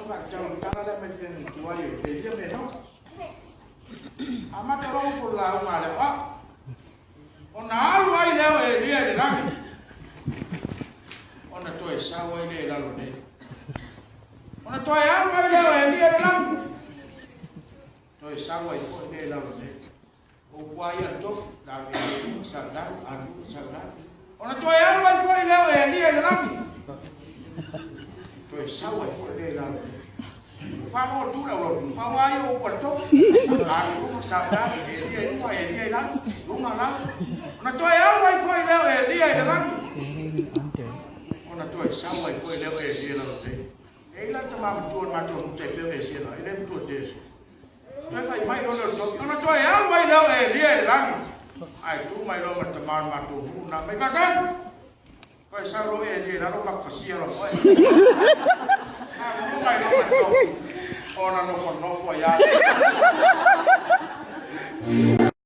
faatatau i le tala lea mai le feagaiga tuai o Elia ma Enoka. Amata loa upu o le lauga a le aoao. Ona alu ai lea o Elia i le lagi, ona toe sau ai lea i lalo nei. Ona toe alu ai lea o Elia i le lagi, toe sau ai foi lea i lalo nei. O upu lava ia a le tofi, le alu Elia i luga, sau i lalo, alu i luga, sau i lalo. Ona toe alu ai foi lea o Elia i le lagi, toe sau ai foi lea i lalo nei. Ua faalogo atu le aulotu, pau lava ia o upu a le tofi. Alu i luga, sau i lalo, Elia i luga, Elia i lalo, luga, lalo. Ona toe alu ai foi lea o Elia i le lagi, ona toe sau ai foi lea o Elia i lalo nei. E i ai la le tama matua o le matou nuu tai pei o Esera, e le matua tele. Toe fai mai loa lea o le tofi, ona toe alu ai lea o Elia i le lagi. Ae tu mai loa ma le tama o le matou nuu lena, mai faatali. Toe sau loa Elia i lalo ma fasia loa moe. Sa tu mai loa ma le tofi, ona nofonofo ai lava.